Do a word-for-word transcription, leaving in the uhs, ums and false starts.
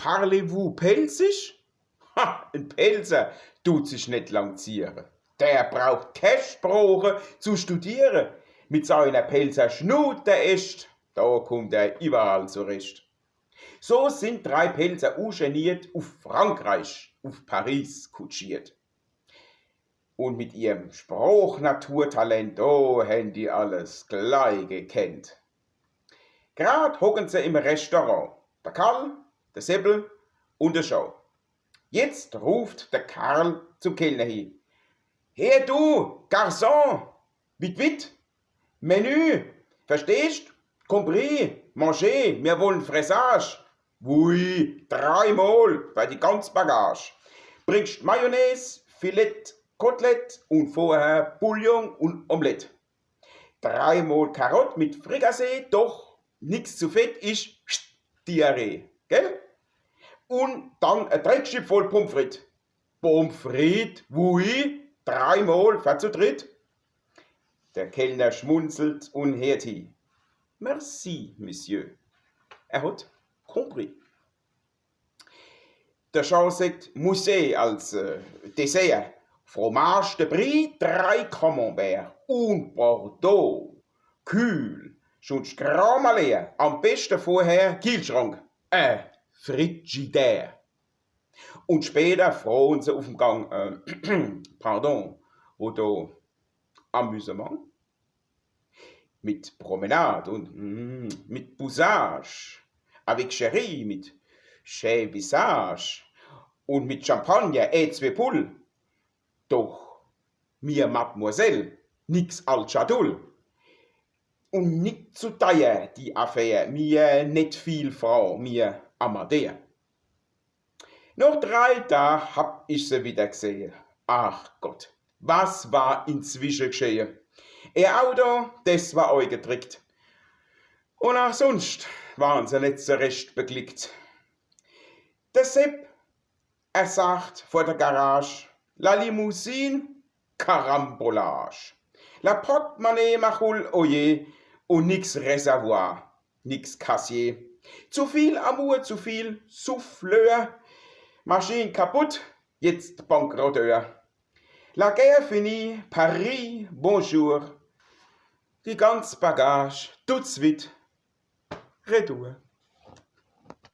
Parlez-vous Pälzisch? Ha, en Pälzer dut sich net lang ziere. Der braucht kä Sproche zu studiere. Mit seiner Pälzer Schnut, der echt, da kummt er iwwerall zurecht. So sin drei Pälzer ugeniert uf Frankreich, uf Paris kutschiert. Un mit ihrem Sprochnaturtalent, do hän die alles glei gekennt. Grad hocken se im Restaurant, der Karl, der Seppel un der Jean. Jetzt ruft der Karl zum Kellner hi: Her du, Garçon, vite, vite, Menü, verstehst? Compris, manger, mir wollen Fressage. Oui, dreimol, fer die ganz Bagage. Bringst Mayonnaise, Filet, Kotelett un vorher Bouillon un Omelett. Dreimol Karott mit Frikassee, doch nix zu fett is Diarrhee, gell? Un dann e Dreckschipp voll Pommes frites. Pommes frites, oui, dreimol, fer zu dritt. Der Kellner schmunzelt un heert hi: Merci, Monsieur. Er hot compris. Der Jean sagt Musset als äh, Dessert: Fromage de Brie, drei Camembert un Bordeaux. Kühl, schun Schrammerleer, am beschte vorher Kielschrank, äh, Frigidaire. Un später frohen se uf em Gang, äh, pardon, wo do Amüsement? Mit Promenade un mm, mit Bussage, avec chéri, mit chais visage un mit Champagner et zwee Pull. Doch mir, Mademoiselle, nix als Schatull. Un nit zu deier die Affär, mir net viel Frau, mir Amateur. Noch drei Dag hab ich se wieder gsehe. Ach Gott, was war inzwische gschehe? Ihr Auto, des war eigedrickt. Un ach sunscht waren se net so recht beglickt. Der Sepp, er sagt vor der Garage: La Limousine, Karambolage. La Portemonnaie, Machull, oje, un nix Reservoir, nix Kassier. Zu viel Amour, zu viel Souffleur. Maschin kaputt, jetzt Bankrotteur. La guerre finie, Paris, bonjour. Die ganz Bagage, tout de suite, retour.